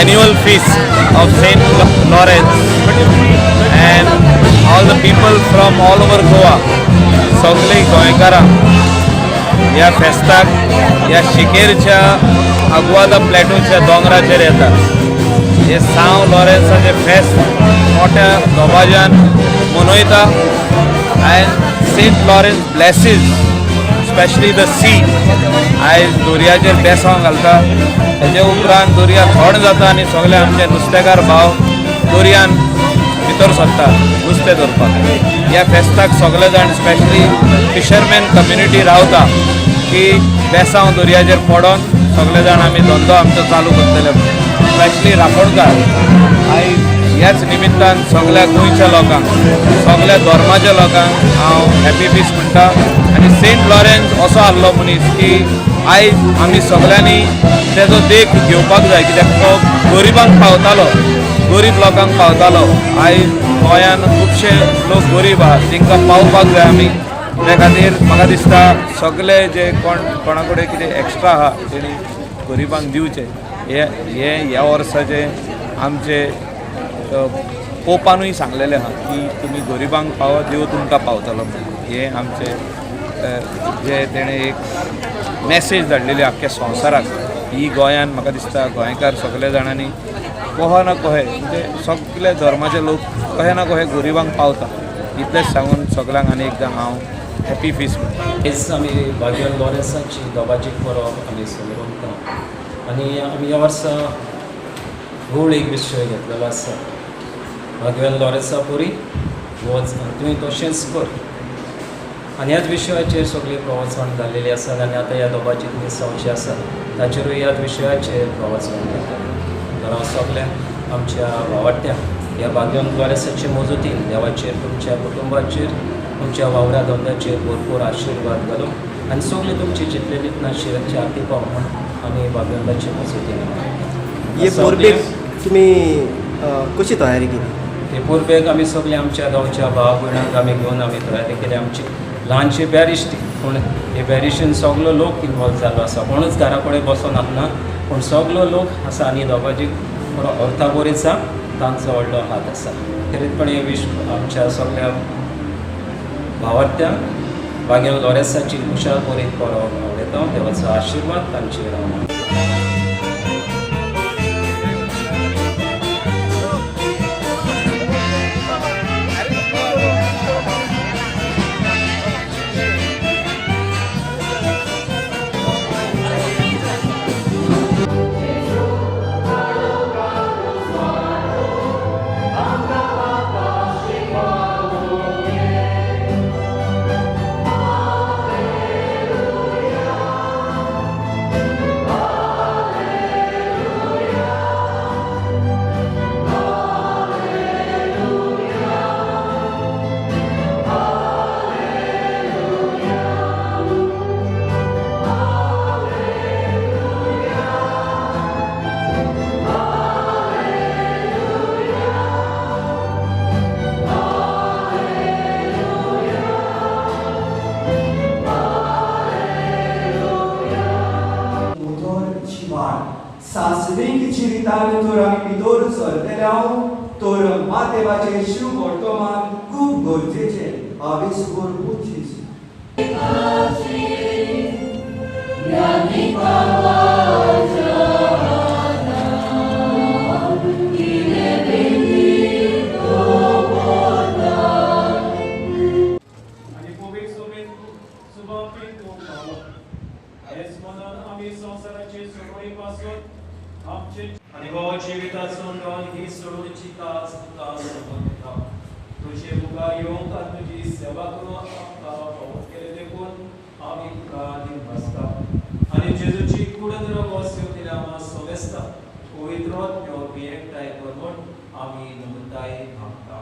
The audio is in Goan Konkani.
annual feast of Saint Lawrence and all the people from all over Goa, सगळे गोंयकारां ह्या फेस्ताक ह्या शिकेरच्या आग्वादा प्लॅटूच्या दोंगराचेर येतात. हे सांव लॉरेन्साचें फेस्त मोठ्या दबाज्यान मनयता and Saint Lawrence blesses specially the sea. आयज दर्याचेर बेसांव घालता, तेजे उपरांत दर्या थंड जाता आनी सगळे आमचे नुस्तेकार भाव दर्यान भितर सरता नुस्तें धरपाक. ह्या फेस्ताक सगळे जाण स्पेशली फिशरमॅन कम्युनिटी रावता की बेसांव दर्याचेर पडोन सगळे जाण आमी धंदो आमचो चालू करतले, स्पेशली रांपोणकार. आयज ह्याच निमित्तान सगळ्या गोंयच्या लोकांक, सगळ्या धर्माच्या लोकांक हांव हॅपी फीस्ट म्हणटा. आनी सेंट लॉरेन्स असो आहलो मनीस की आयज आमी सगळ्यांनी तेजो देख घेवपाक जाय, कित्याक तो गरिबांक पावतालो, गरीब लोकांक पावतालो. आयज गोंयान खुबशे लोक गरीब आहा, तांकां पावपाक जाय आमी. त्या खातीर म्हाका दिसता सगळे जे कोण कोणा कडेन कितें एक्स्ट्रा आहा तेणी गरिबांक दिवचें. हे हे ह्या वर्साचें आमचे पोपानूय सांगलेलें आहा की तुमी गरिबांक पावत, देव तुमकां पावतलो म्हणून. हें आमचें जे तेणें एक मॅसेज धाडलेली आख्ख्या संवसाराक, ही गोंयान म्हाका दिसता गोंयकार सगळे जाणांनी कोहो ना कोहे, म्हणजे सगळे धर्माचे लोक कहे ना कहे गरिबांक पावता. इतलेंच सांगून सगळ्यांक आनी एकदां हांव हॅपी फीस्ट म्हणटा. हेच आमी बागेवन लॉरेन्साची दोबाजीक परब आमी समरता आनी आमी ह्या वर्सा होळ एक विशय घेतलेलो आसा, बागेवन लॉरेन्सा पुरी वच आनी तुवें तशेंच कर. आनी ह्याच विशयाचेर सगळीं प्रवचन जाल्लेली आसा आनी आतां ह्या दोबाजीक मिसांव जी आसा ताचेरूय ह्याच विशयाचेर प्रवचन जाता. तर हांव सगळ्यांक आमच्या भावाड्त्यांक ह्या बागेवन लॉरेन्साचे मजतीन देवाचेर तुमच्या कुटुंबाचेर तुमच्या वावरा धंद्याचेर भरपूर आशिर्वाद घालूं आनी सगळी तुमची जितलेली शिराची आरती पाव म्हूण आमी बागेवनाचे मजतीन हे परबेक तुमी कशी तयारी केली? हे परबेक आमी सगळे आमच्या गांवच्या भाव भयणांक आमी घेवन आमी तयारी केली. आमची ल्हानशी पॅरिश ती, पूण हे पॅरिशीन सगलो लोक इनवॉल्व जाल्लो आसा. कोणूच घरा कडेन बसोन आसना, पूण सगलो लोक आसा आनी दोगांची बरो अर्थाबोरीचा तांचो व्हडलो हात आसा. खेरीतपणी हे विश आमच्या सगल्या भावार्थ्यांक बागेवन लॉरेन्साची खुशाल बरी परब आवडटा. देवाचो आशिर्वाद तांचेर रावना. सासवीक जिवितान तर आमी भितर सरतले तर मातेवाचें शिव वर्तमान खूब गरजेचें. हांवें 25. आनी पवित्र सुबापीन तूं पावलो हेच मनान आमी संवसाराचे सुरवणी पासून आमचे आनी हो जिविताचो गावन ही सोडोवची काज तुका समर्पिता. तुजे मुखार येवंक आनी तुजी सेवा करूंक आमकां फावो केलें देखून आमी तुका दिनवासता. आनी जेजूची कुडत रगोस्यो दिल्या आमकां सोमेस्ता पवित्र आत्म्यो बी एकठांय कर म्हूण आमी नम्रतायेन मागता.